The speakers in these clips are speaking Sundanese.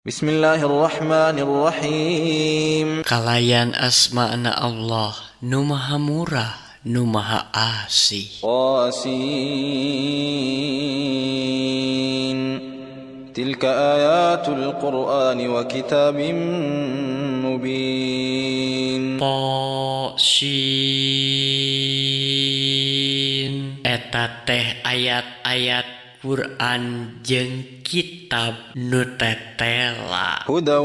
بسم الله الرحمن الرحيم. Kalayan asmana Allah nu Maha Murah, nu Maha Asih. طاسين تلك آيات القرآن وكتاب مبين. Tosin, eta teh ayat-ayat Quran jeung kitab nu tetela. هدى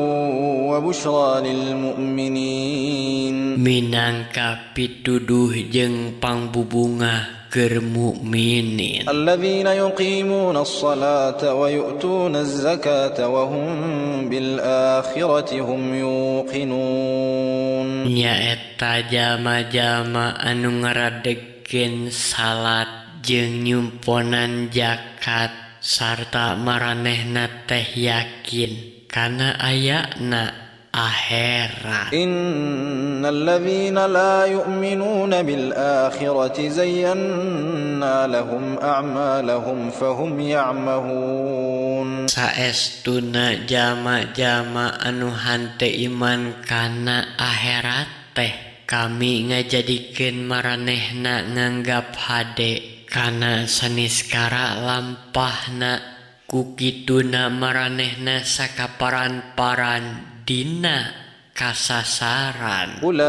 وبشرى للمؤمنين. Minangka pituduh jeung pangbubungah keur mukminin. الذين يقيمون الصلاة ويؤتون الزكاة وهم بالآخرة هم يوقنون. Nyaeta jalma-jalma anu ngaradegkeun salat jeung nyumponan zakat sarta maranehna teh yakin kana ayana akhirat. إن الذين لا يؤمنون بالآخرة زينا لهم أعمالهم فهم يعمهون. Saestuna jalma-jalma anu henteu iman kana akhirat teh kami ngajadikeun maranehna nganggap hade kana saniskara lampahna, ku kituna maranehna sakaparan-paran dina kasasaran. أولئك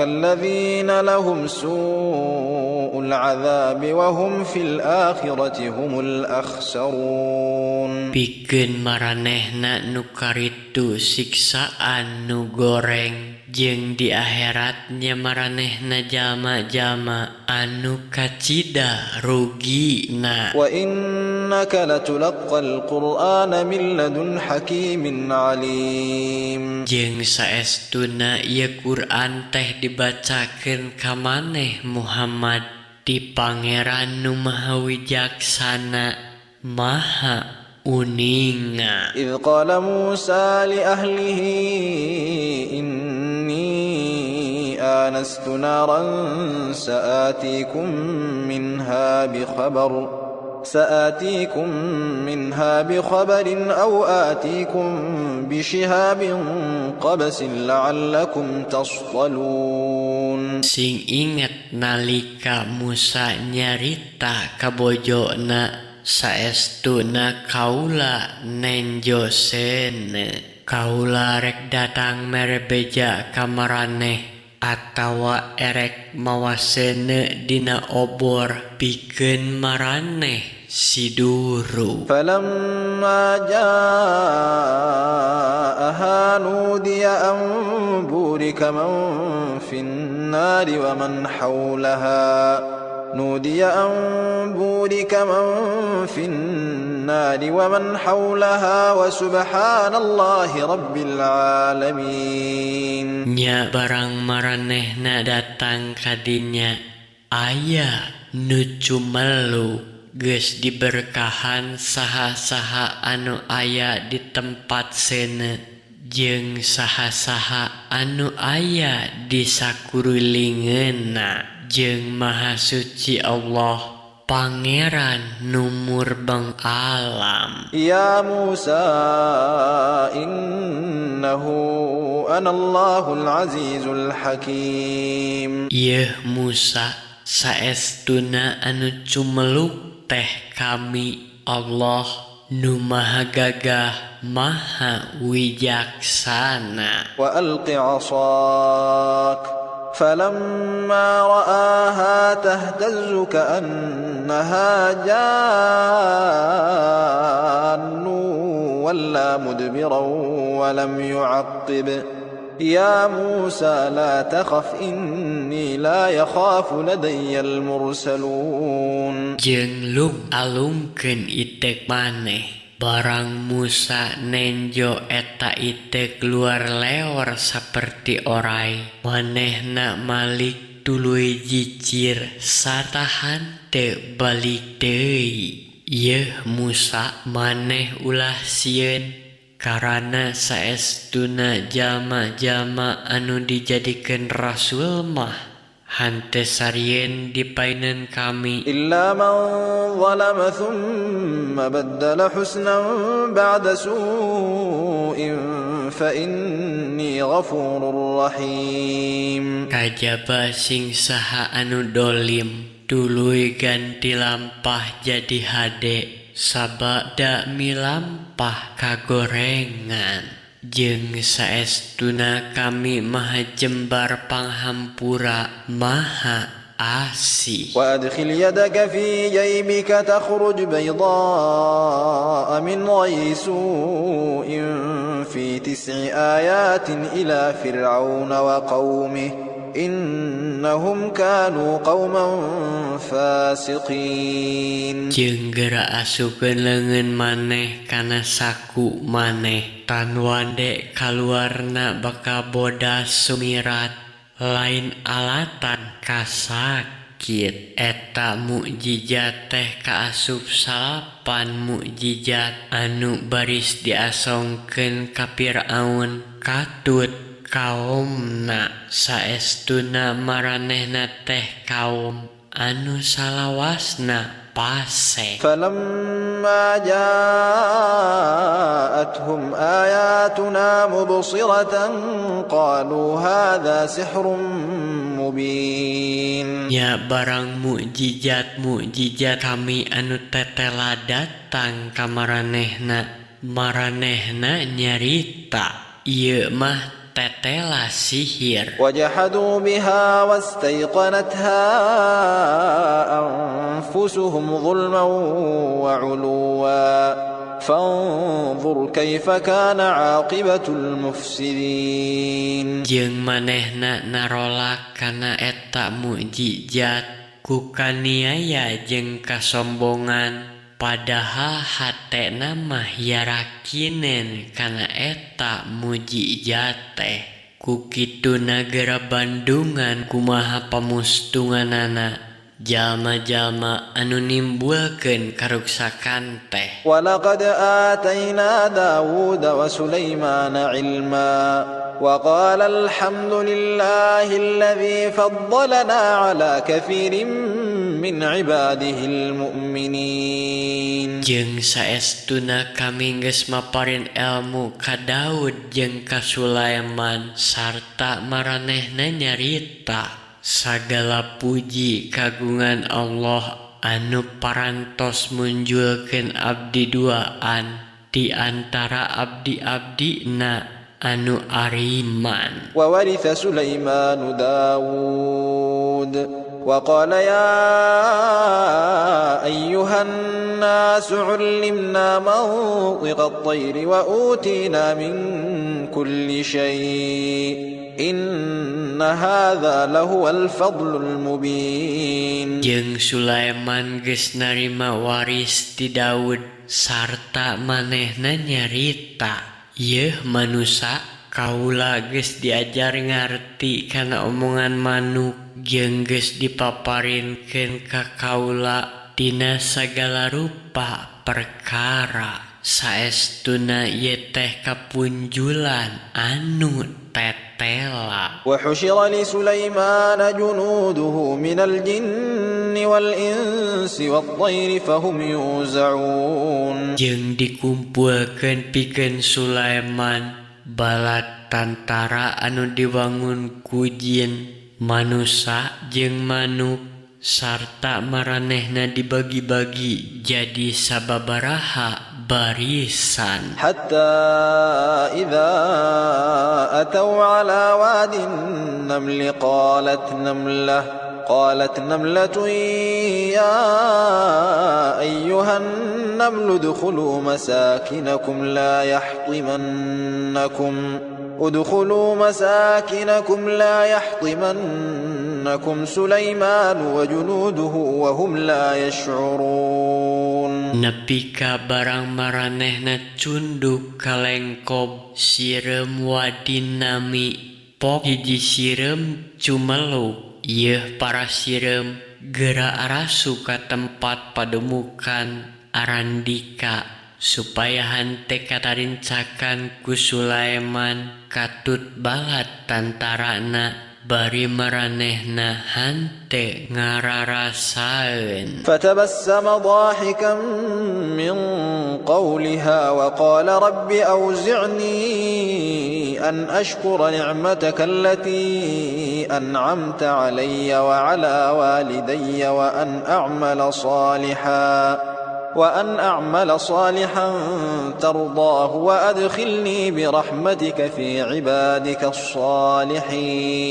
الذين لهم سوء العذاب وهم في الآخرة هم الأخسرون. Pikeun maranehna nu karitu siksaan nu goreng, jeung di akhiratnya maranehna jalma-jalma anu kacida rugina. وإنك لتلقى القرآن من لدن حكيم عليم. Jeung saestuna ieu Quran teh dibacakeun ka maneh Muhammad ti Pangeran nu Maha Wijaksana, Maha Uninga. إذ قال موسى لأهله إني آنست نارا سآتيكم منها بخبر أو آتيكم بشهاب قبس لعلكم تصطلون. Sing inget nalika Musa nyarita ka bojona, "Saestuna kaula nenjo seuneu, kaula rek datang mere beja ka maraneh atawa erek mawa seuneu dina obor pikeun maraneh siduru." فلما جاءها نودي أن بورك من في النار ومن حولها نودي أن بورك من في النار ومن حولها وسبحان الله رب العالمين. Nya barang maranehna datang kadinya, aya nu cumeluk, geus diberkahan saha-saha anu aya di tempat seuneu jeung saha-saha anu aya di sakulilingeunna, jeung Maha Suci Allah, Pangeran nu murbeng alam. يا موسى إنه أنا الله العزيز الحكيم. Yeuh Musa, saestuna anu cumeluk teh kami Allah nu Maha Gagah, Maha Wijaksana. وألق عصاك فلما رآها تهتز كأنها جان ولى مدبرا ولم يعقب يا موسى لا تخف إني لا يخاف لدي المرسلون. Jeung lung alungkeun itek maneh. Barang Musa nenjo eta itek luar leor saperti oray, manehna malik tuluy jicir sarta henteu balik deui. Yeuh Musa, maneh ulah sieun, karana saestuna jalma-jalma anu dijadikeun rasul mah Henteu sarieun di payuneun kami. إلا من ظلم ثم بدل حسنا بعد سوء فإني غفور رحيم. Kajaba sing saha anu dolim tuluy ganti lampah jadi hade sabada milampah kagorengan, jeung saestuna kami maha jembar panghampura, maha asih. وأدخل يدك في جيبك تخرج بيضاء من غير سوء في تسع آيات إلى فرعون وقومه إنهم كانوا قوما فاسقين. Jeung geura asupkeun leungeun maneh kana saku maneh, tanwande kaluarna bakal bodas sumirat lain alatan kasakit. Eta mukjizat teh kaasup salapan mukjizat anu baris diasongkeun ka Firaun katut kaomna. Saestuna maranehna teh kaum anu salawasna fasek. فلما جاءتهم آياتنا مبصرة قالوا هذا سحر مبين. Nya barang mukjizat-mukjizat kami anu tetela datang ka maranehna, maranehna nyarita, "Ieu mah tetela sihir." وجحدوا بها واستيقنتها أنفسهم ظلما وعلوا فانظر كيف كان عاقبة المفسدين. Jeung manehna narolak kana eta mukjizat ku kaniaya jeung kasombongan, padahal hatena mah yarakinen kana eta mukjizat teh. Ku kituna geura bandungan kumaha pamustunganana jalma-jalma anu nimbulkeun karuksakan teh. ولقد آتينا داود وسليمان علما وقالا الحمد لله الذي فضلنا على كثير من عباده المؤمنين. Jeung saestuna kami geus maparin elmu ka Daud jeung ka Sulaiman, sarta maranehna nyarita, "Sagala puji kagungan Allah anu parantos munjulkeun abdi duaan di antara abdi-abdina anu ariman." وورث سليمان داود وقال يا أيها الناس علمنا منطق الطير وأوتينا من كل شيء إن هذا لهو الفضل المبين. Jeung Sulaiman geus narima waris ti Daud, sarta manehna nyarita, "Yeuh manusa, kaula geus diajar ngarti kana omongan manuk jeung geus dipaparinkeun ka kaula dina sagala rupa perkara. Saestuna ieu teh kapunjulan anu tetela." وحشر لسليمان جنوده من الجن والإنس والطير فهم يوزعون. Jeung dikumpulkeun pikeun Sulaiman bala tantara anu diwangun ku jin, manusa jeung manuk, sarta maranehna dibagi-bagi jadi sababaraha barisan. حتى إذا أتوا على واد النمل قالت نملة يا أيها النمل ادخلوا مساكنكم لا يحطمنكم سليمان وجنوده وهم لا يشعرون. Nepi ka barang maranehna cunduk ka lengkob sireum Wadin Namli, pok hiji sireum cumeluk, "Yeuh para sireum, geura arasuk ka tempat pademukan arandika supaya henteu katarincakan ku Sulaiman katut bala tantarana." Bari maranehna henteu ngararasaeun. فتبسم ضاحكا من قولها وقال رب أوزعني أن أشكر نعمتك التي أنعمت علي وعلى والدي وأن أعمل صالحا ترضاه وأدخلني برحمتك في عبادك الصالحين.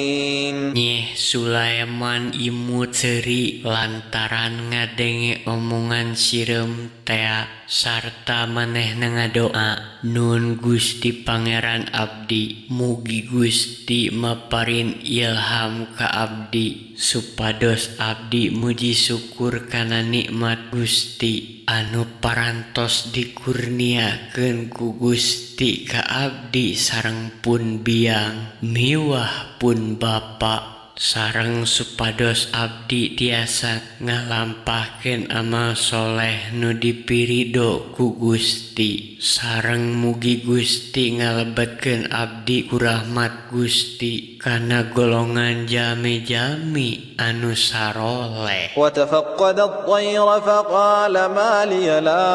Nyeh Sulaiman imut seuri lantaran ngadenge omongan sireum tea sarta manehna ngadoa, "Nuhun Gusti Pangeran abdi, mugi Gusti maparin ilham ka abdi supados abdi muji syukur kana nikmat Gusti anu parantos dikurniakeun ku Gusti ka abdi sareng pun biang miwah pun bapa, sareng supados abdi tiasa ngalampahkeun amal soleh nu dipirido ku Gusti, sareng mugi Gusti ngalebetkeun abdi ku rahmat Gusti kana golongan jalmi-jalmi anu saroleh." وتفقد الطير فقال ما لي لا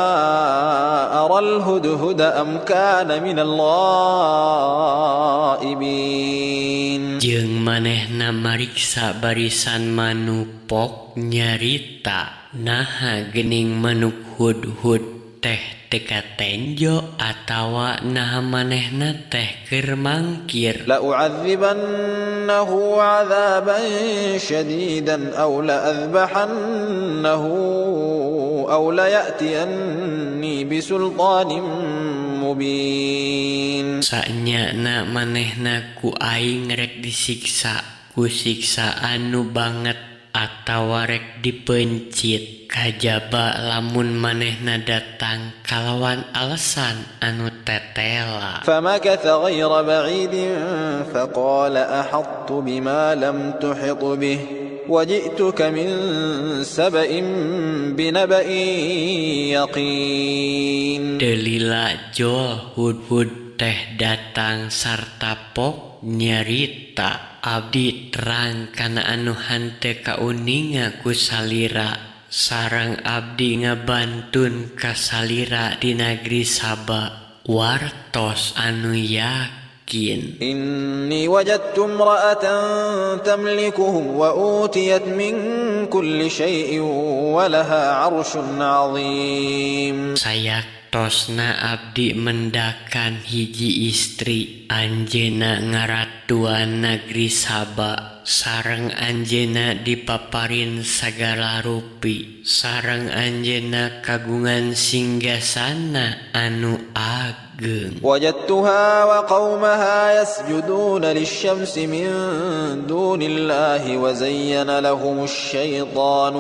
أرى الهدهد أم كان من الغائبين. Jeung manehna mariksa barisan manuk, pok nyarita, "Naha geuning manuk hudhud teh teu katenjo atawa naha manehna teh keur mangkir?" لأعذبنه عذابا شديدا أو لأذبحنه أو ليأتيني بسلطان مبين. Sanyana manehna ku aing rek disiksa ku siksaan nu banget atawa rek dipencit, kajaba lamun manehna datang kalawan alasan anu tetela. فمكث غير بعيد فقال أحطت بما لم تحط به وجئتك من سبإ بنبإ يقين. Teu lila jol hudhud teh datang sarta pok nyarita, "Abdi terang kana anu henteu kauninga ku salira, sareng abdi ngabantun ka salira di nagri Saba wartos anu yakin." إني وجدت امرأة تملكهم وأوتيت من كل شيء ولها عرش عظيم. Sayaktosna abdi mendakan hiji istri, anjeunna ngaratuan nagri Saba, sareng anjeunna dipaparin sagala rupi, sareng anjeunna kagungan singgasana anu ageng. وجدتها وقومها يسجدون للشمس من دون الله وزين لهم الشيطان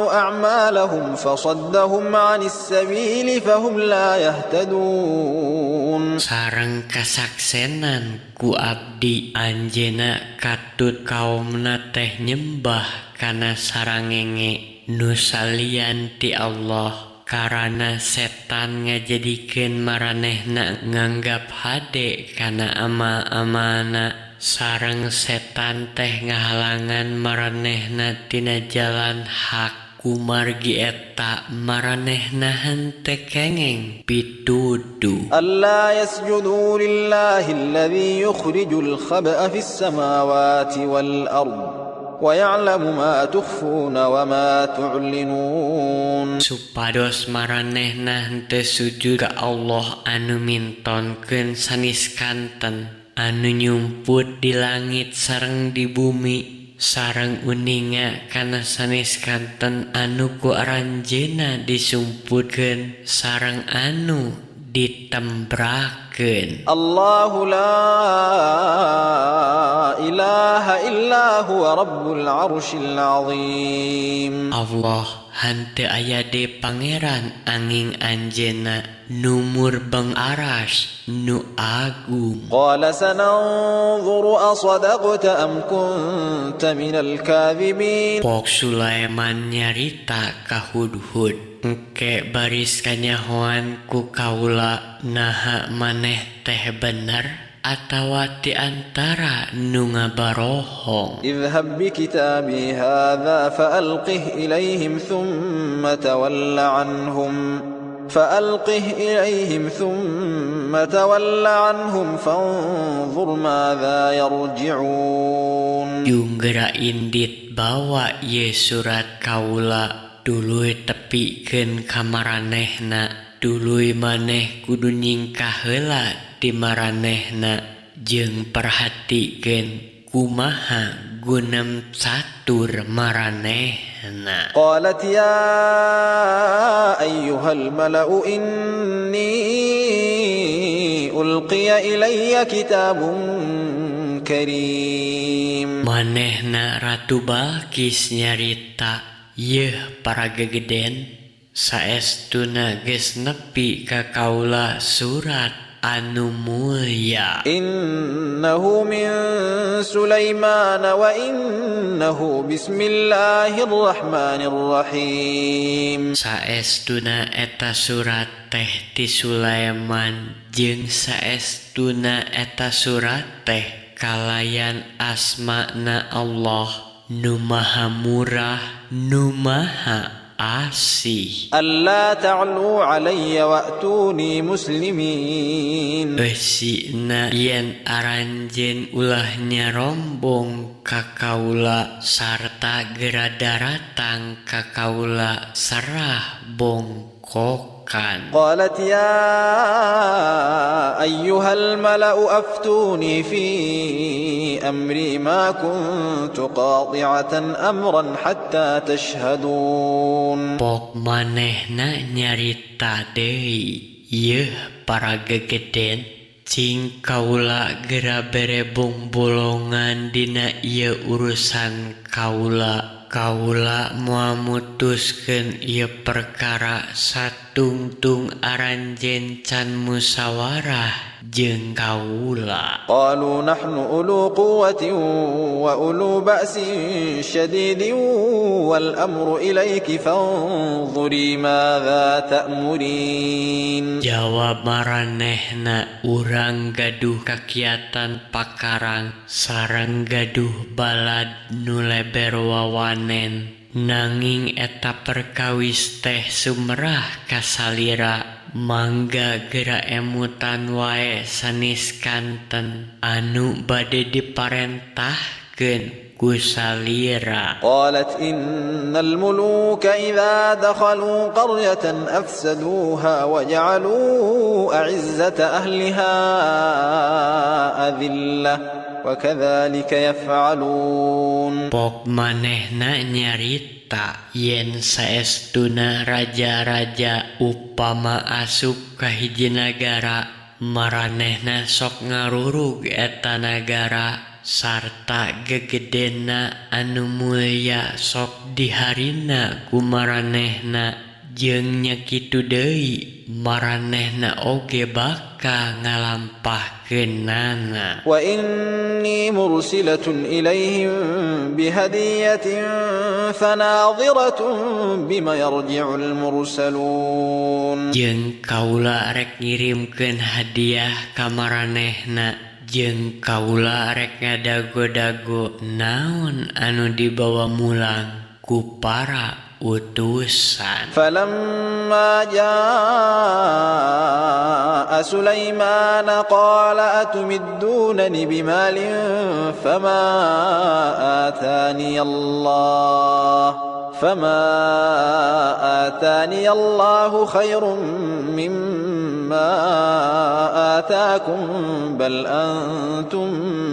أعمالهم فصدهم عن السبيل فهم لا يهتدون. Sareng kasaksenan ku abdi anjeunna katut kaomna teh nyembah kana sarangenge nu salian ti Allah, karana setan ngajadikeun maranehna nganggap hade kana amal-amalna, sareng setan teh ngahalangan maranehna tina jalan hak, kumargi eta maranehna henteu kengeng pituduh. ألا يسجدوا لله الذي يخرج الخبأ في السماوات والأرض ويعلم ما تخفون وما تعلنون. Supados maranehna henteu sujud ka Allah anu mintonkeun sanes kanten anu nyumput di langit sareng di bumi, sareng uninga kana sanes kanten anu ku aranjeunna disumputkeun sareng anu ditembrakeun. الله لا إله إلا هو رب العرش العظيم. Allah, henteu aya deui pangeran anging anjeunna, nu murbeng aras nu agung. قال سننظر أصدقت أم كنت من الكاذبين. Pok Sulaiman nyarita ka Hudhud. Engke baris kanyahoan ku kaula naha maneh teh bener atawa ti antara nu ngabarohong. اذهب بكتابي هذا فألقه إليهم ثم تول عنهم فانظر ماذا يرجعون. Jung gera indit bawa ieu surat kaula, tuluy tepikeun ka maranehna. Tuluy maneh kudu nyingkah heula ti maranehna jeung perhatikeun kumaha gunem catur maranehna. قالت يا أيها الملأ إني ألقي إلي كتاب كريم. Manehna Ratu Balkis nyarita, "Yeuh para gegeden, saestuna geus nepi ka kaula surat anu mulya." إنه من سليمان وإنه بسم الله الرحمن الرحيم. Saestuna eta surat teh ti Sulaiman jeung saestuna eta surat teh kalayan asmana Allah nu Maha Murah, nu Maha Asih. ألا تعلوا علي وأتوني مسلمين. Eusina yen aranjeun ulah nyarombong ka kaula sarta gera daratang ka kaula sarah bongkokan. قالت يا أيها الملأ أفتوني في أمري ما كنت قاطعة أمرا حتى تشهدون. Pok manehna nyarita deui, "Yeuh para gegeden, cing kaula gera bere bongbolongan dina ieu urusan kaula. Kaula moal mutuskeun ieu perkara satungtung aranjeun can musyawarah jeung kaula." قالوا نحن أولو قوة وأولو بأس شديد والأمر إليك فانظري ماذا تأمرين. Jawab maranehna, "Urang gaduh kakiatan pakarang sareng gaduh balad nu leber wawanen, nanging eta perkawis teh sumerah ka salira. Mangga gera emutan wae sanes kanten anu bade diparentahkeun ku salira." قالت إن الملوك إذا دخلوا قرية أفسدوها وجعلوا أعزة أهلها أذلة وكذلك يفعلون. Pok manehna nyarita, "Yen saestuna raja-raja upama asup ka hiji nagara, maranehna sok ngarurug eta nagara sarta gegedena anu mulya sok diharina ku maranehna. Jeung nya kitu deui maranehna oge bakal ngalampahkeunana." وإني مرسلة إليهم بهدية فناظرة بم يرجع المرسلون. Jeung kaula rek ngirimkeun hadiah ka maranehna, jeung kaula rek ngadago-dago naon anu dibawa mulang ku para utusan. فلما جاء سليمان قال أتمدونني بمال فما آتاني الله خير مما آتاكم بل أنتم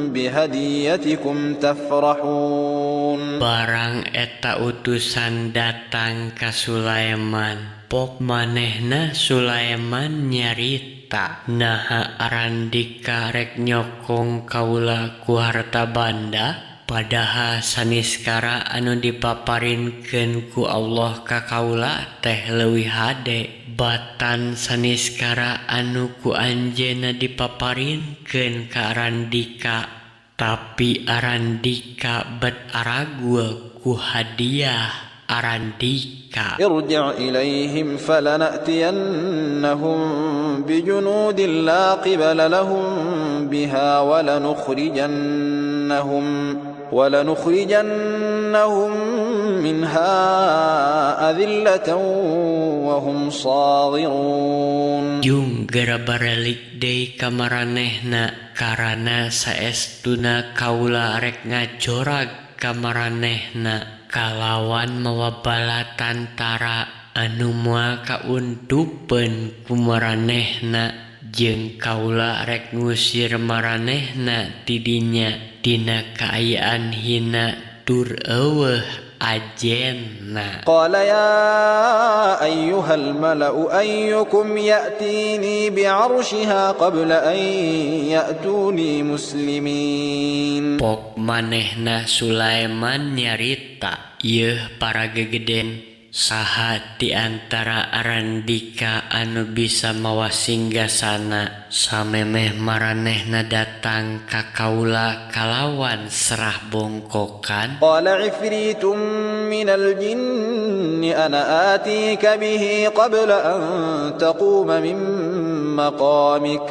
بهديتكم تفرحون. Barang eta utusan datang ka Sulaiman, pok manehna Sulaiman nyarita, "Naha arandika rek nyokong kaula ku harta banda, padahal saniskara anu dipaparinkeun ku Allah ka kaula teh leuwih hade batan saniskara anu ku anjeunna dipaparinkeun ka arandika, tapi arandika bet aragul ku hadiah." arandika. ارجع إليهم فلنأتينهم بجنود لا قبل لهم بها ولنخرجنهم منها أذلة وهم صاغرون. Jung gera barelik deui ka maranehna karana saestuna kaula rek ngajorag ka maranehna kalawan mawa bala tantara anu moal kauntupeun ku maranehna jeung kaula rek ngusir maranehna ti dinya dina kaayaan hina tur eueuh ajenna. قال يا أيها الملأ أيكم يأتيني بعرشها قبل أن يأتوني مسلمين. Pok manehna Sulaiman nyarita, yeuh para gegeden, saha ti antara arandika anu bisa mawa singgasana samemeh maranehna datang ka kaula kalawan serah bongkokan. قال عفريت من الجن أنا آتيك به قبل أن تقوم من مقامك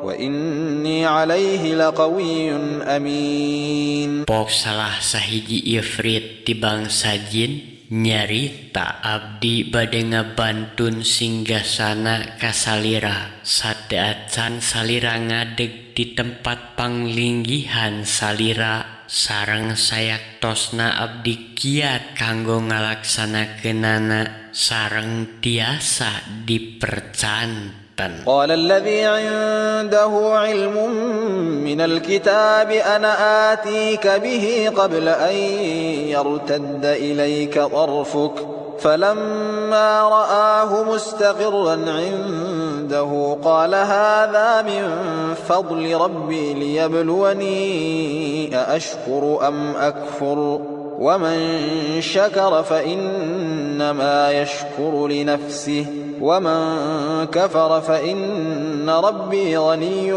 وإني عليه لقوي أمين. Pok salah sahiji ifrit ti bangsa jin nyarita, abdi bade ngabantun singgasana ka salira sateuacan salira ngadeg di tempat panglinggihan salira, sareng sayaktosna abdi kiat kanggo ngalaksanakeunana sareng tiasa dipercanten. قال الذي عنده علم من الكتاب أنا آتيك به قبل أن يرتد إليك طرفك فلما رآه مستقرا عنده قال هذا من فضل ربي ليبلوني أأشكر أم أكفر ومن شكر فإنما يشكر لنفسه ومن كفر فإن ربي غني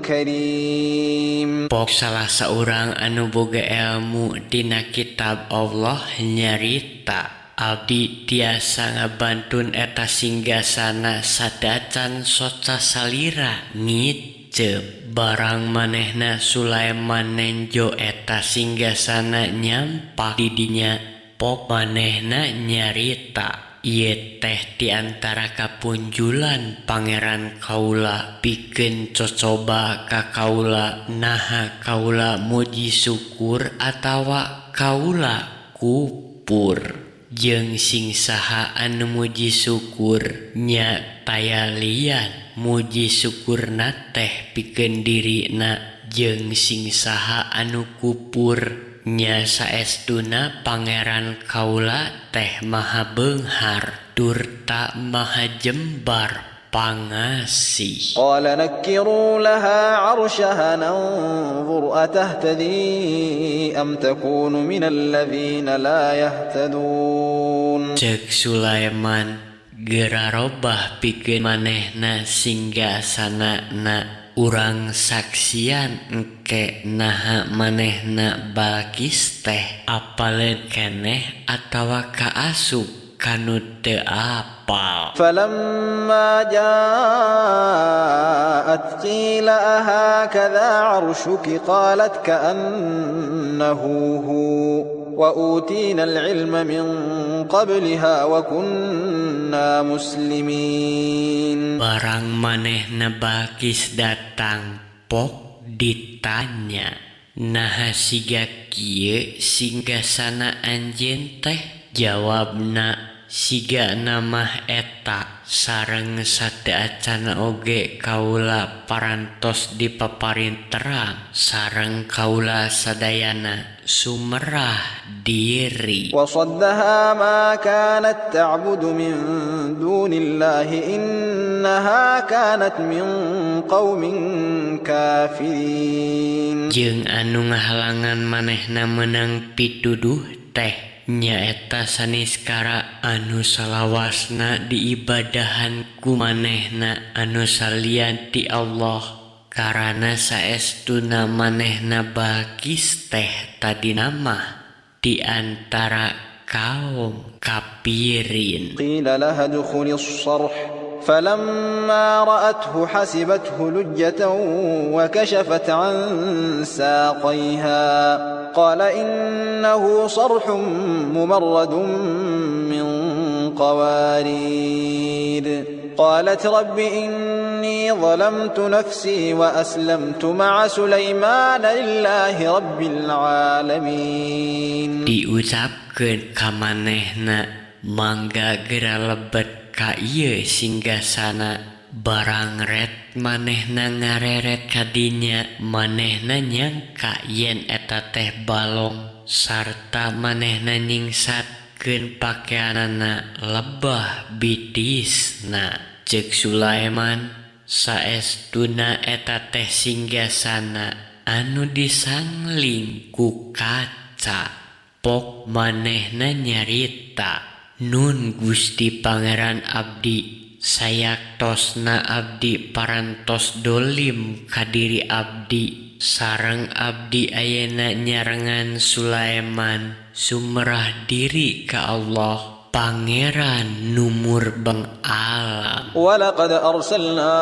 كريم. Pok salah saurang anu boga ilmu dina kitab Allah nyarita, abdi tiasa ngabantun eta singgasana sateuacan soca salira ngiceup. Barang manehna Sulaiman nenjo eta singgasana nyampak di dinya, pok manehna nyarita, ieu teh ti antara kapunjulan Pangeran kaula pikeun cocoba ka kaula naha kaula muji syukur atawa kaula kupur. Jeung sing saha anu muji syukur nya taya lian muji syukurna teh pikeun dirina, jeung sing saha anu kupur nya saestuna Pangeran kaula teh maha beunghar turta maha jembar pangasih. قال نكروا لها عرشها ننظر أتهتدي أم تكون من الذين لا يهتدون. Cek Sulaiman, gera robah pikeun manehna singgasana, urang saksian engke naha manehna Balkis teh apaleun keneh atawa kaasup kanu teu apal. فلما جاءت قيل أهكذا عرشك قالت كأنه هو وأوتينا العلم من قبلها وكنا مسلمين. Barang manehna Balkis datang, pok ditanya, naha siga kieu singgasana anjeun teh? Jawabna, siga mah eta, sareng sateuacan oge kaula parantos dipaparin terang sareng kaula sadayana sumerah diri. وصدها ما كانت تعبد من دون الله إنها كانت من قوم كافرين. Jeung anu ngahalangan manehna meunang pituduh teh nyaeta saniskara anu salawasna diibadahan ku manehna anu salian ti Allah, karana saestuna manehna Balkis teh tadina mah di antara kaum kapirin. قيل لها ادخلي الصرح فلما رأته حسبته لجة وكشفت عن ساقيها قال إنه صرح ممرد من قوارير قالت رب إني ظلمت نفسي وأسلمت مع سليمان لله رب العالمين. Diucapkeun ka manehna, mangga gera lebet ka ieu singgasana. Barang ret manehna ngareret kadinya, manehna nyangka yen eta teh balong sarta manehna nyingsatkeun pakeanana lebah bitisna. Ceuk Sulaiman, saestuna eta teh singgasana anu disangling ku kaca. Pok manehna nyarita, nun Gusti Pangeran abdi, sayaktosna abdi parantos dolim ka diri abdi sareng abdi ayeuna nyarengan Sulaiman sumerah diri ka Allah, Pangeran nu murbeng alam. ولقد أرسلنا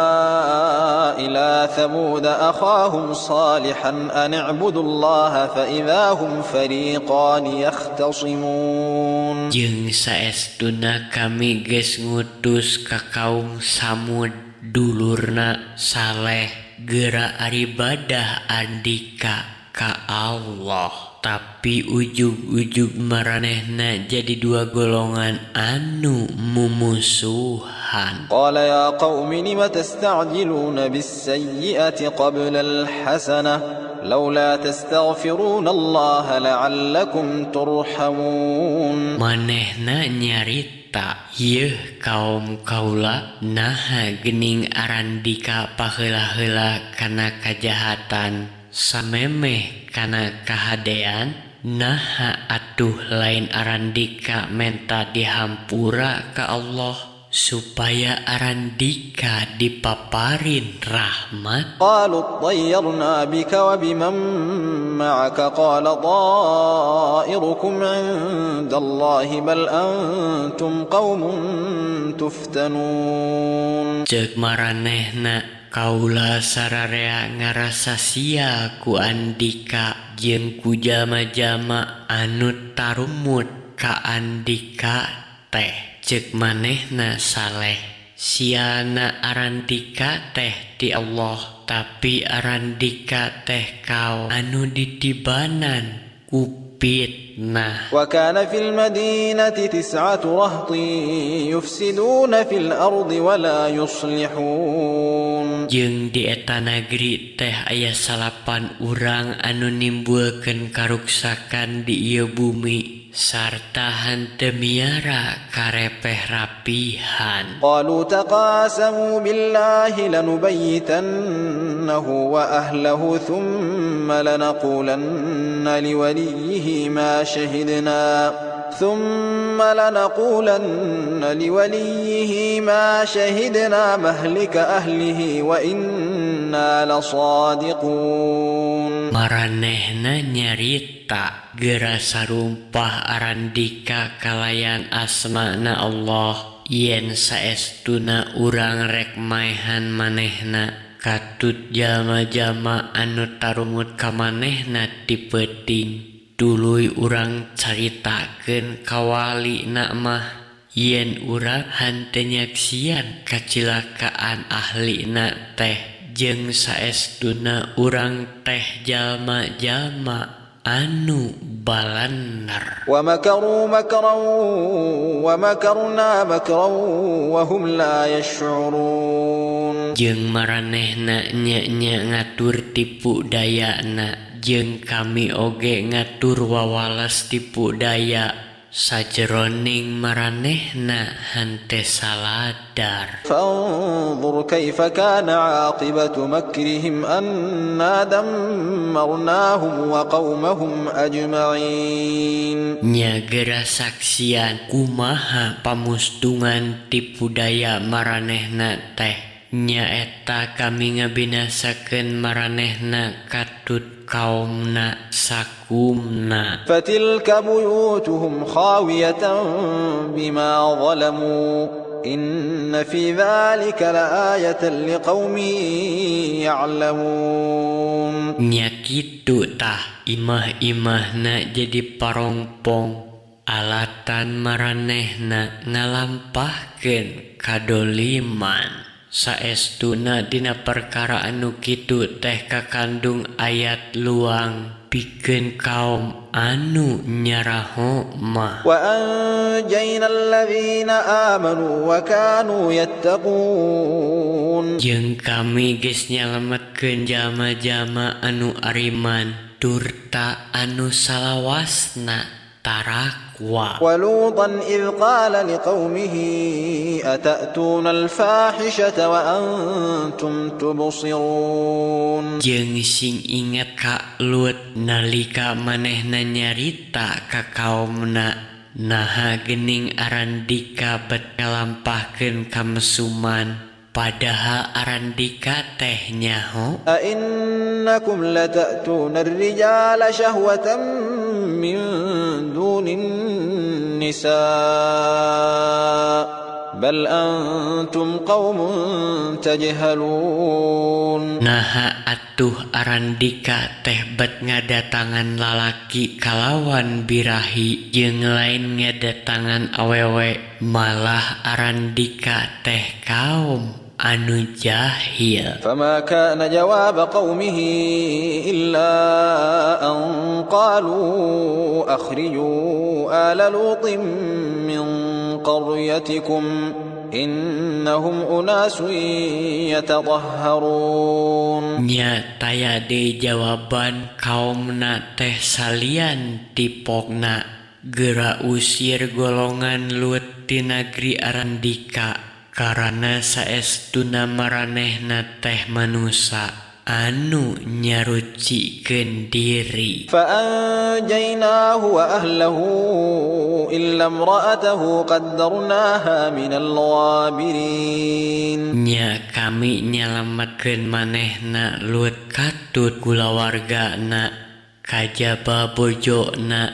إلى ثمود أخاهم صالحا أن اعبدوا الله فإذا هم فريقان يختصمون. Jeung saestuna kami geus ngutus ka kaum Samud dulurna Saleh, geura aribadah andika ka Allah. Tapi ujug-ujug maranehna jadi dua golongan anu mumusuhan. قال يا قوم لم تستعجلون بالسيئة قبل الحسنة لولا تستغفرون الله لعلكم ترحمون. Manehna nyarita, yeuh kaum kaula, naha gening arandika paheula-heula kana kajahatan samemeh kana kahadean? Naha atuh lain arandika menta dihampura ka Allah supaya arandika dipaparin rahmat? قالوا اطيرنا بك وبمن معك قال طائركم عند الله بل أنتم قوم تفتنون. Ceuk maranehna, kaula sararea ngarasa sia ku andika jeung ku jalma-jalma anu tarumut ka andika teh. Ceuk manehna Saleh, sialna arandika teh ti Allah, tapi arandika teh kaum anu ditibanan ku fitnah. وكان في المدينة تسعة رهط يفسدون في الأرض ولا يصلحون. Jeung di eta nagri teh aya salapan urang anu nimbulkeun karuksakan di ieu bumi sarta henteu miara karepeh rapihan. قالوا تقاسموا بالله لنبيتنه وأهله ثم لنقولن لوليه ما شهدنا ثم لنقولن لوليه ما شهدنا مهلك أهله وإنا لصادقون. Maranehna nyarita, gera sarumpah arandika kalayan asmana Allah yen saestuna urang rek maehan manehna katut jalma-jalma anu tarumut ka manehna ti peuting, tuluy urang caritakeun ka walina mah yen urang henteu nyaksian kacilakaan ahlina teh jeung saestuna urang teh jalma-jalma anu balaner. ومكروا مكرا ومكرنا مكرا وهم لا يشعرون. Jeung maranehna nya-nya ngatur tipu dayana jeung kami oge ngatur wawales tipu daya sajeroning maranehna henteu saladar. فانظر كيف كان عاقبة مكرهم أنا دمرناهم وقومهم أجمعين. Nya gera saksian kumaha pamustungan tipu daya maranehna teh. Nyaeta kami ngabinasakeun maranehna katut kaumna sakumna. فتلك بيوتهم خاوية بما ظلموا إن في ذلك لآية لقوم يعلمون. Nya kitu tah imah-imahna jadi parongpong alatan maranehna ngalampahkeun kadoliman. Saestuna dina perkara anu kitu teh kakandung ayat luang pikeun kaum anu nyaraho mah. وأنجينا الذين آمنوا وكانوا يتقون. Jeung kami geus nyalametkeun jalma-jalma anu ariman turta anu salawasna tarakwa. ولوطا إذ قال لقومه أتأتون الفاحشة وأنتم تبصرون. Jeung sing inget ka Lut nalika manehna nyarita ka kaumna, naha geuning arandika bet ngalampahkeun kamesuman padahal arandika teh nyaho? أئنكم لتأتون الرجال شهوة من دون النساء بل أنتم قوم تجهلون. Naha atuh arandika teh bet ngadatangan lalaki kalawan birahi jeung lain ngadatangan awewe, malah arandika teh kaum anu jahil. فما كان جواب قومه إلا أن قالوا أخرجوا آل لوط من قريتكم إنهم أناس يتطهرون. Nya taya deui jawaban kaumna teh salian ti pokna, "Geura usir golongan Lut ti nagri arandika, karana saestuna maranehna teh manusa anu nyarucikeun diri." فأنجيناه وأهله إلا امرأته قدرناها من الغابرين. Nya kami nyalametkeun manehna Lut katut kulawargana kajaba bojona,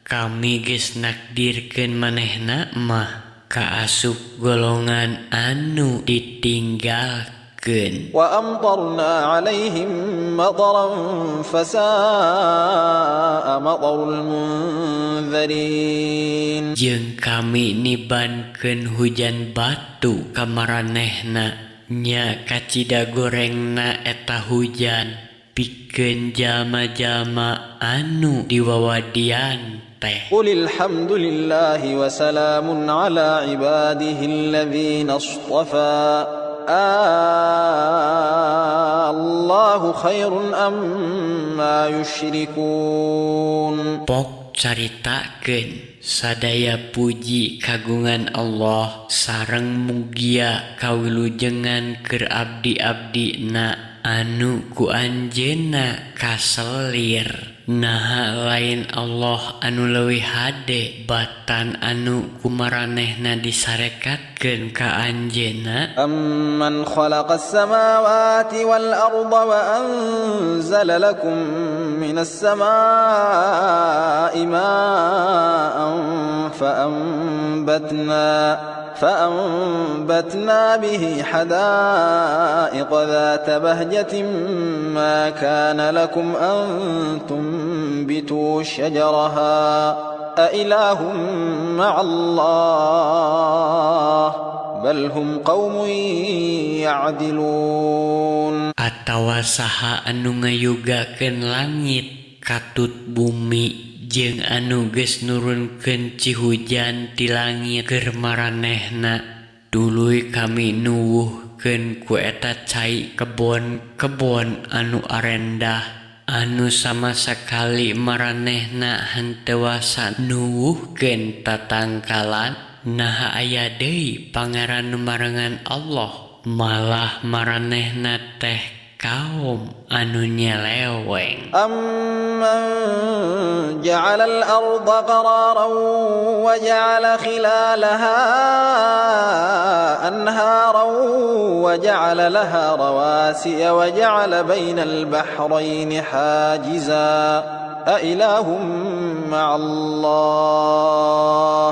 kami geus nakdirkeun manehna mah kaasup golongan anu ditinggalkeun. وأمطرنا عليهم مطرا فساء مطر المنذرين. Jeung kami nibankeun hujan batu ka maranehna, nya kacida gorengna eta hujan pikeun jalma-jalma anu diwawadian teh. قل الحمد لله وسلام على عباده الذين اصطفى الله خير أما يشركون. Pok caritakeun, sadaya puji kagungan Allah sareng mugia kawilujengan keur abdi-abdi na anu ku anjeunna kaselir. Naha lain Allah anu leuwih hade batan anu kumaranehna disarekatkeun ka anjeunna? أمن خلق السماوات والأرض وأنزل لكم من السماء ماء فأنبتنا به حدائق ذات بهجة ما كان لكم أن تنبتوا شجرها أإله مع الله بل هم قوم يعدلون. Atawa saha anu ngayugakeun langit katut bumi jeung anu geus nurunkeun cihujan ti langit keur maranehna, tuluy kami nuwuhkeun ku eta cai kebon-kebon anu arendah anu sama sakali maranehna henteu wasa nuwuhkeun tatangkalan? Naha aya deui pangeran nu marengan Allah, malah maranehna teh kaum anu nyeleweng. أمن جعل الأرض قرارا وجعل خلالها أنهارا وجعل وجعل لها رواسي وجعل بين البحرين حاجزا أإله مع الله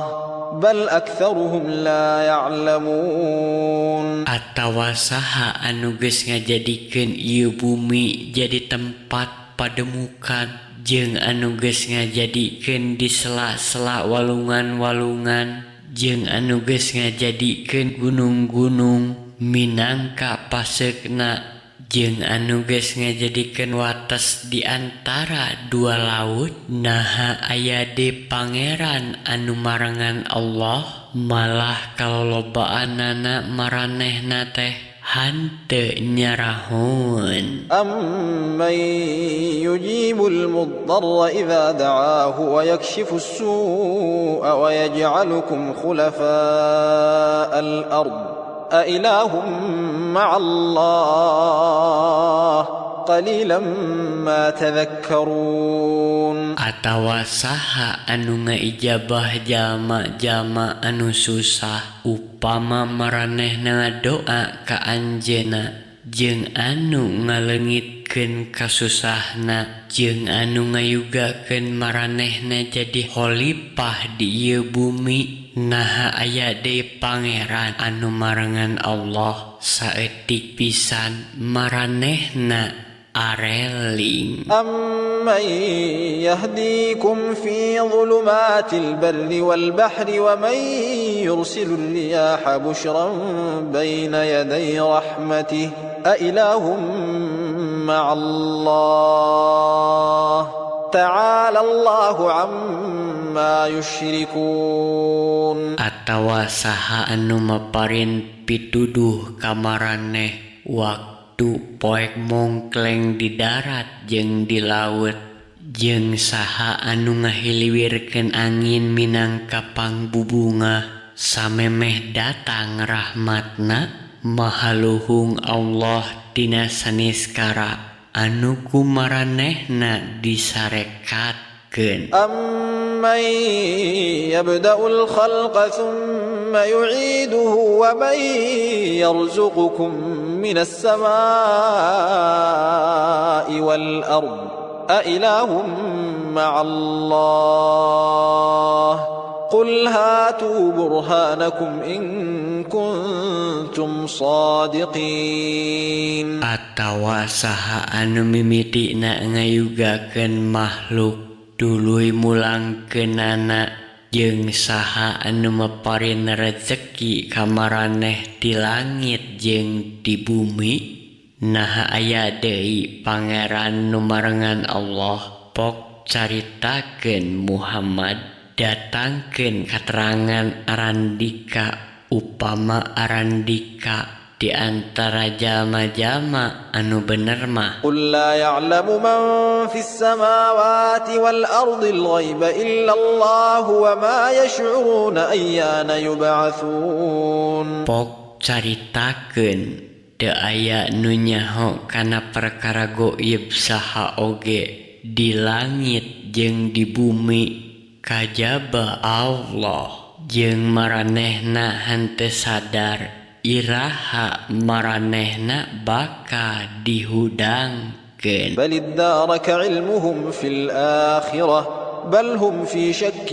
بل أكثرهم لا يعلمون. Atawa saha anu geus ngajadikeun ieu bumi jadi tempat pademukan jeung anu geus ngajadikeun di sela-sela walungan-walungan jeung anu geus ngajadikeun gunung-gunung minangka paseukna jeung anu geus ngajadikeun wates di antara dua laut? Naha aya deui pangeran anu marengan Allah? Malah kalolobaanana maranehna teh hanteu nyarahoeun. أمن يجيب المضطر إذا دعاه ويكشف السوء ويجعلكم خلفاء الأرض أإله مع الله قليلا ما تذكرون. Atawa saha anu ngaijabah jalma-jalma anu susah upama maranehna ngadoa ka Anjeunna, jeung anu ngaleungitkeun kasusahna, jeung anu ngayugakeun maranehna jadi khalifah di ieu bumi? Naha aya deui pangeran anu marengan Allah? Saeutik pisan maranehna areling. أمن يهديكم في ظلمات البر والبحر ومن يرسل الرياح بشرا بين يدي رحمته أإله مع الله تعالى الله عما يشركون. Atawa saha anu maparin pituduh ka maraneh waktu poek mongkleng di darat jeung di laut, jeung saha anu ngahiliwirkeun angin minangka pangbubungah samemeh datang rahmatna? Mahaluhung Allah tina saniskara anu ku maranehna disarekatkeun. أمن يبدأ الخلق ثم يعيده ومن يرزقكم من السماء والأرض أإله مع الله قل هاتوا برهانكم إن كنتم صادقين. Atawa saha anu mimitina ngayugakeun makhluk tuluy mulangkeunana, jeung saha anu maparin rezeki ka maraneh ti langit jeung di bumi? Naha aya deui pangeran nu marengan Allah? Pok caritakeun, Muhammad, datangkeun katerangan arandika upama arandika di antara jalma-jalma anu bener mah. قل لا يعلم من في السماوات والأرض الغيب إلا الله وما يشعرون أيان يبعثون. Pok caritakeun, teu aya nu nyaho kana perkara goib saha oge di langit jeung di bumi kajaba Allah, jeung maranehna henteu sadar iraha maranehna bakal dihudangkeun. بل ادارك علمهم في الآخرة بل هم في شك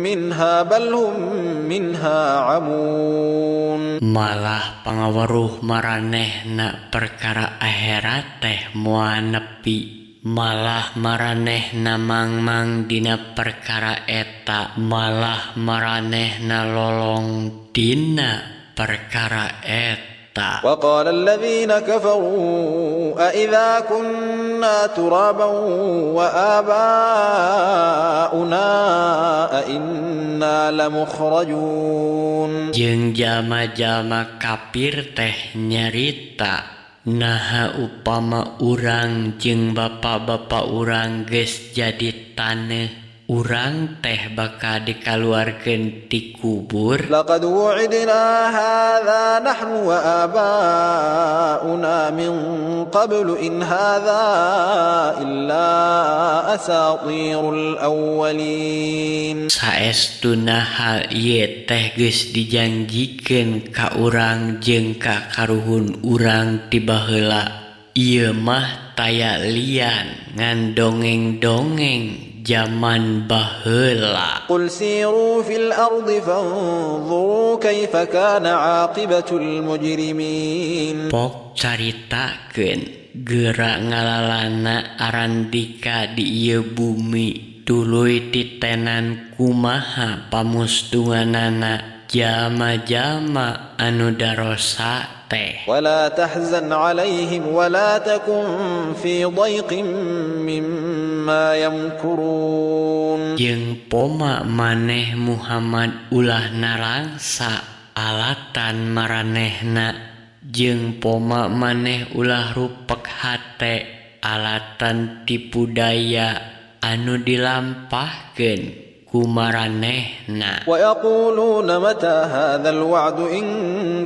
منها بل هم منها عمون. Malah pangaweruh maranehna perkara akhirat teh moal nepi, malah maranehna mangmang dina perkara eta, malah maranehna lolong dina perkara eta. وقال الذين كفروا أإذا كنا ترابا وآباؤنا أإنا لمخرجون. Jeung jalma-jalma kafir teh nyarita, "Naha upama urang jeung bapa-bapa urang geus jadi taneuh, urang teh bakal dikaluarkeun ti kubur?" لقد وعدنا هذا هذا نحن وآباؤنا من قبل إن هذا إلا أساطير الأولين. Saestuna hal ieu teh geus dijanjikeun ka urang jeung ka karuhun urang ti baheula. Ieu mah taya lian ngan dongeng-dongeng zaman baheula. قل سيروا في الأرض فانظروا كيف كان عاقبة المجرمين. Pok caritakeun geura ngalalana arandika di ieu bumi, tuluy titenan kumaha pamustunganana jalma-jalma anu darosa teh. ولا تحزن عليهم ولا تكن في ضيق مما يمكرون. Jeung poma maneh Muhammad ulah narangsa alatan maranehna, jeung poma maneh ulah rupek hate alatan tipu daya anu dilampahkeun ku maranehna. ويقولون متى هذا الوعد إن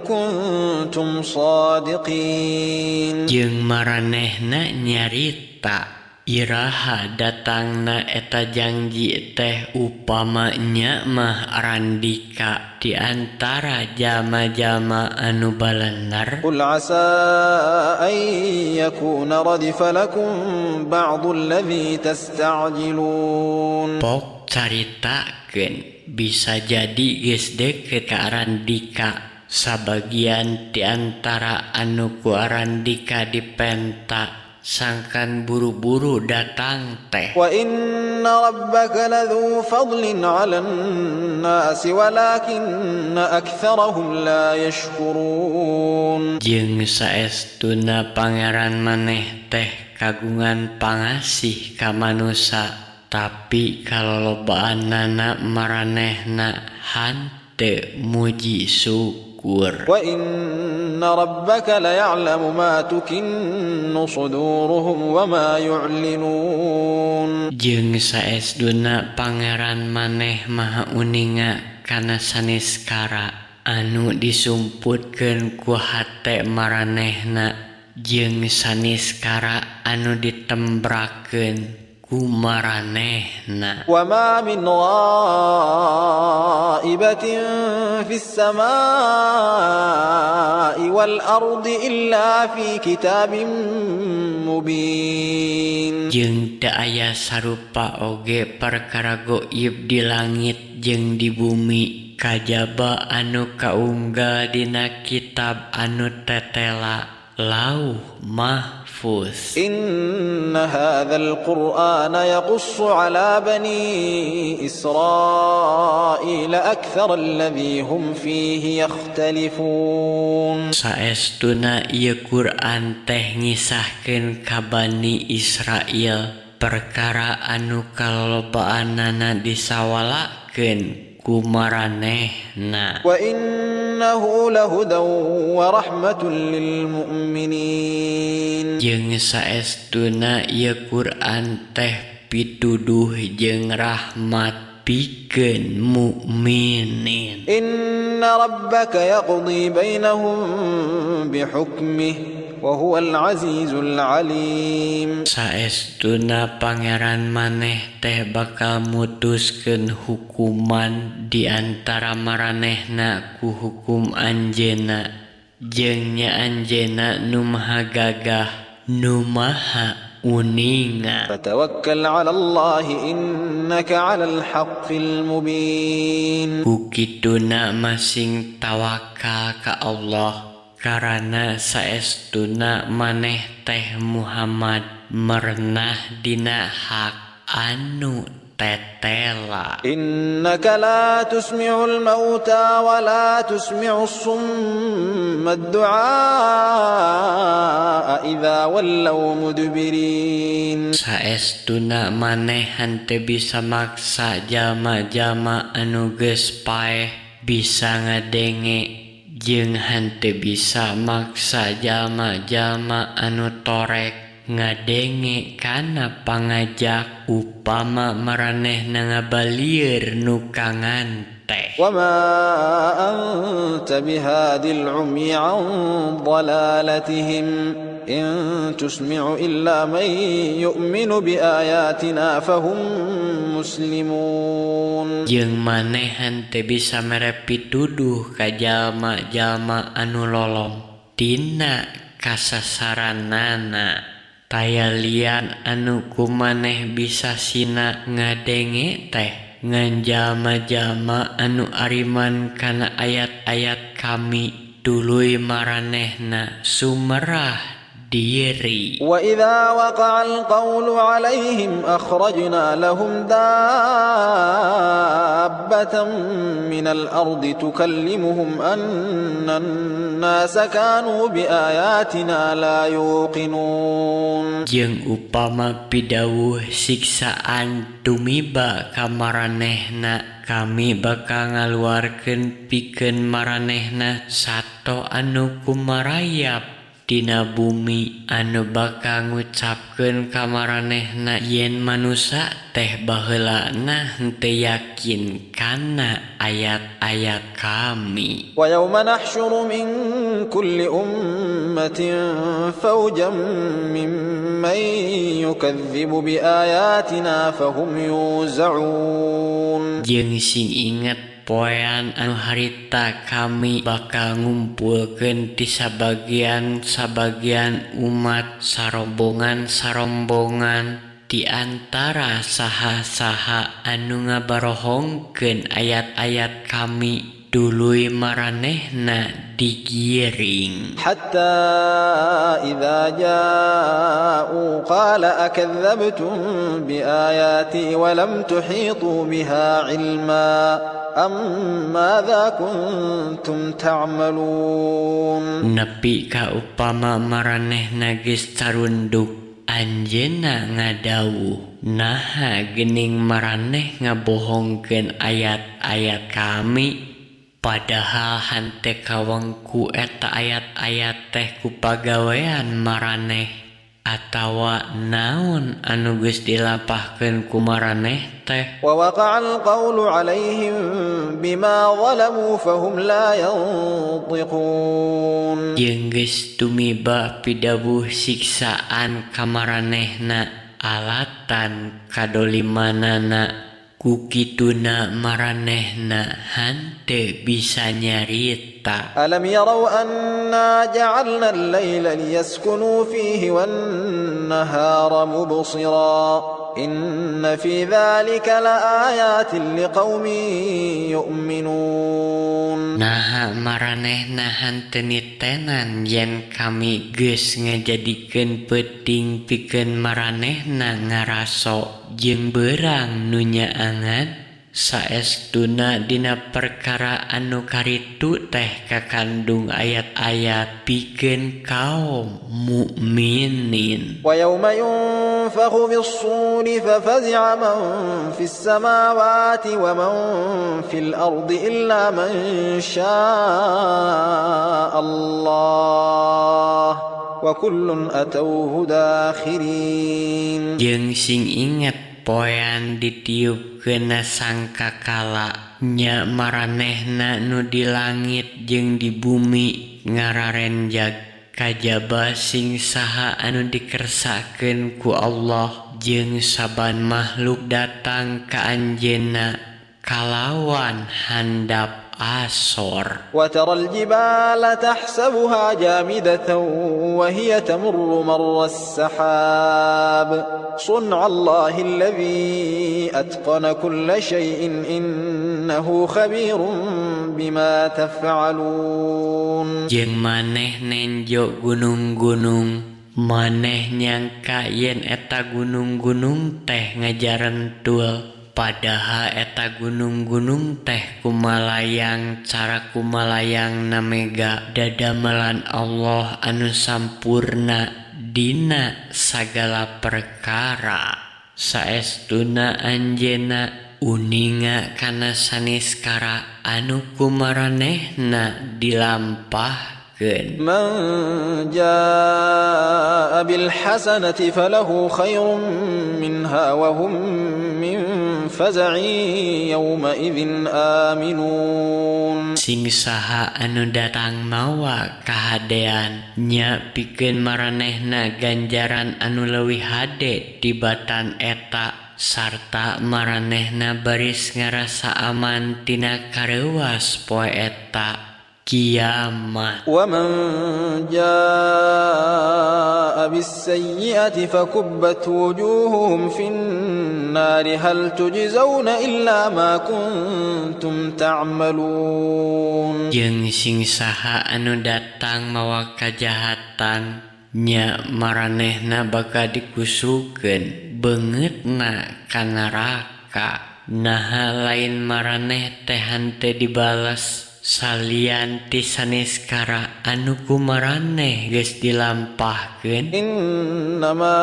كنتم صادقين. Jeung maranehna nyarita, "Iraha datangna eta janji teh upama nya mah arandika di antara jalma-jalma anu balener?" قل عسى أن يكون ردف لكم بعض الذي تستعجلون. Pok caritakeun, bisa jadi geus deket ka arandika sabagian di antara anu ku arandika dipenta sangkan buru-buru datang teh. وإن ربك لذو فضل على الناس ولكن أكثرهم لا يشكرون. Jeung saestuna Pangeran maneh teh kagungan pangasih ka manusa, tapi kalolobaanana maranehna hanteu muji syukur. وإن ربك ليعلم ما تكن صدورهم وما يعلنون. Jeung saestuna Pangeran maneh maha uninga kana saniskara anu disumputkeun ku hate maranehna jeung saniskara anu ditembrakeun ku maranehna. وما من غائبة في السماء والأرض إلا في كتاب مبين. Jeung teu aya sarupa oge perkara goib di langit jeung di bumi kajaba anu kaunggal dina kitab anu tetela, Lauh Mahfuz. إن هذا القرآن يقص على بني إسرائيل أكثر الذي هم فيه يختلفون. Saestuna ieu Quran teh ngisahkeun ka Bani Israil perkara anu kalolobaanana disawalakeun ku maranehna. وإنه لهدى ورحمة للمؤمنين. Jeung saestuna ieu Quran teh pituduh jeung rahmat pikeun mukminin. إن ربك يقضي بينهم بحكمه وهو العزيز العليم. Saestuna Pangeran maneh teh bakal mutuskeun hukuman di antara maranehna ku hukum Anjeunna, jeung nya Anjeunna nu maha gagah, nu maha uninga. فتوكل على الله إنك على الحق المبين. Ku kituna masing tawakal ka Allah, karana saestuna maneh teh Muhammad merenah dina hak anu tetela. إنك لا تسمع الموتى ولا تسمع الصم الدعاء إذا ولوا مدبرين. Saestuna maneh henteu bisa maksa jalma-jalma anu geus paeh bisa ngadenge, jeung henteu bisa maksa jalma-jalma anu torek Ngadenge kana pangajak upama maranehna ngabalieur nu kangante. وما أنت بهاد العمي عن ضلالتهم إن تسمع إلا من يؤمن بآياتنا فهم مسلمون. Jeung maneh henteu bisa mere pituduh ka jalma-jalma anu lolong tina kasasaranana. Taya lian anu ku maneh bisa sina ngadenge teh ngan jalma-jalma anu ariman kana ayat-ayat kami, tuluy maranehna sumerah diri. وإذا وقع القول عليهم أخرجنا لهم دابة من الأرض تكلمهم أن الناس كانوا بآياتنا لا يوقنون. Jeung upama pidawuh siksaan tumiba ka maranehna, kami bakal ngaluarkeun pikeun maranehna sato anu kumarayap dina bumi anu bakal ngucapkeun ka maranehna yen manusa teh baheulana henteu yakin kana ayat-ayat kami. ويوم نحشر من كل أمة فوجا ممن يكذب بآياتنا فهم يوزعون. Jeung sing inget poean anu harita kami bakal ngumpulkeun ti sabagian-sabagian umat sarombongan-sarombongan di antara saha-saha anu ngabarohongkeun ayat-ayat kami, tuluy maranehna digiring. حتى إذا جاءوا قال أكذبتم بآياتي ولم تحيطوا بها علما أم ماذا كنتم تعملون. Nepi ka upama maranehna geus tarunduk, anjeunna ngadawuh, "Naha geuning maraneh ngabohongkeun ayat-ayat kami, padahal henteu kawengku eta ayat-ayat teh ku pagawean maraneh, atawa naon anu geus dilampahkeun ku maraneh teh?" ووقع القول عليهم بما ظلموا فهم لا ينطقون. Jeung geus tumiba pidawuh siksaan ka maranehna alatan kadolimanana, ku kituna maranehna henteu bisa nyarita. ألم يروا أنا جعلنا الليل ليسكنوا فيه والنهار مبصرا إن في ذلك لآيات لقوم يؤمنون. Naha maranehna henteu nitenan yen kami geus ngajadikeun peuting pikeun maranehna ngaraso jeung beurang nu nyaangan? Saestuna dina perkara anu karitu teh kakandung ayat-ayat pikeun kaum mukminin. ويوم ينفخ في الصور ففزع من في السماوات ومن في الأرض إلا من شاء الله وكل أتوه داخرين. Jeung sing inget poean ditiupkeunna sangkakala, nya maranehna nu di langit jeung di bumi ngararenjag, kajaba sing saha anu dikersakeun ku Allah, jeung saban makhluk datang ka anjeunna kalawan handap asor. وترى الجبال تحسبها جامدة وهي تمر مر السحاب صنع الله الذي أتقن كل شيء إنه خبير بما تفعلون. Jeung maneh nenjo gunung-gunung, maneh nyangka yen eta gunung-gunung teh ngajarentul, padahal eta gunung-gunung teh kumalayang cara kumalayang mega. Dadamelan Allah anu sampurna dina sagala perkara, saestuna anjeunna uninga kana saniskara anu ku maranehna dilampahkeun. Dilampahkeun. من جاء بالحسنة فله خير منها وهم من فزع يومئذ آمنون. Sing saha anu datang mawa kahadean, nya pikeun maranehna ganjaran anu leuwih hade tibatan eta, sarta maranehna baris ngarasa aman tina kareuwas poe eta kiamat. ومن جاء بالسيئة فكبت وجوههم في النار هل تجزون إلا ما كنتم تعملون. Jeung sing saha anu datang mawa kajahatan, nya maranehna bakal dikusrukeun beungeutna ka neraka. Naha lain maraneh teh henteu dibales salian ti saniskara anu ku maraneh geus dilampahkeun? إنما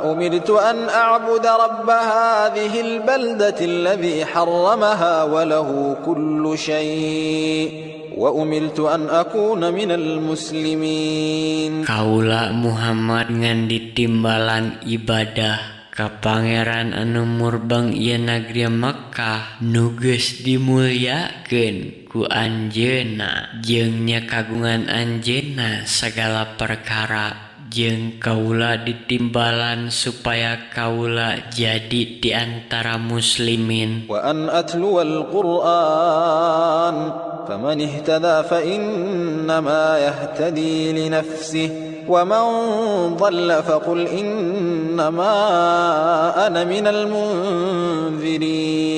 أمرت أن أعبد رب هذه البلدة الذي حرمها وله كل شيء وأمرت أن أكون من المسلمين. Kaula Muhammad ngan ditimbalan ibadah ka Pangeran anu murbeng ieu nagri Mekkah nu geus dimulyakeun ku Anjeunna, jeung nya kagungan Anjeunna sagala perkara, jeung kaula ditimbalan supaya kaula jadi di antara muslimin. وأن أتلو القرآن فمن اهتدى فإنما يهتدي لنفسه ومن ضل فقل إنما أنا من المنذرين.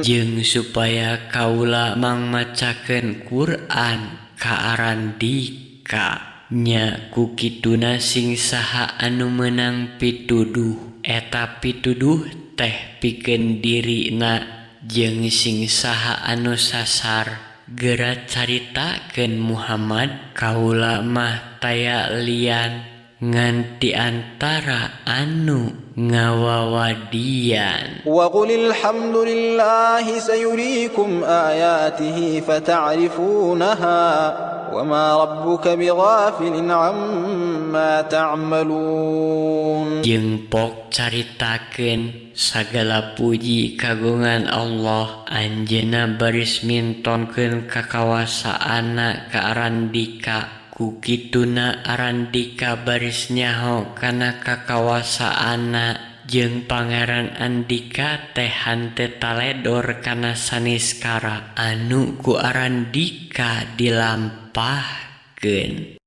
Jeung supaya kaula mangmacakeun Quran ka arandika. Nya ku kituna sing saha anu meunang pituduh, eta pituduh teh pikeun dirina, jeung sing saha anu sasar, geura caritakeun Muhammad, kaula mah taya lian ngan ti antara anu ngawawadian. وقل الحمد لله سيريكم آياته فتعرفونها وما ربك بغافل عما تعملون. Jeung pok caritakeun, sagala puji kagungan Allah, Anjeunna baris mintonkeun kakawasaanna ka arandika. Ku kituna arandika baris nyaho kana kakawasaanna, jeung Pangeran andika teh henteu taledor kana saniskara anu ku arandika dilampahkeun.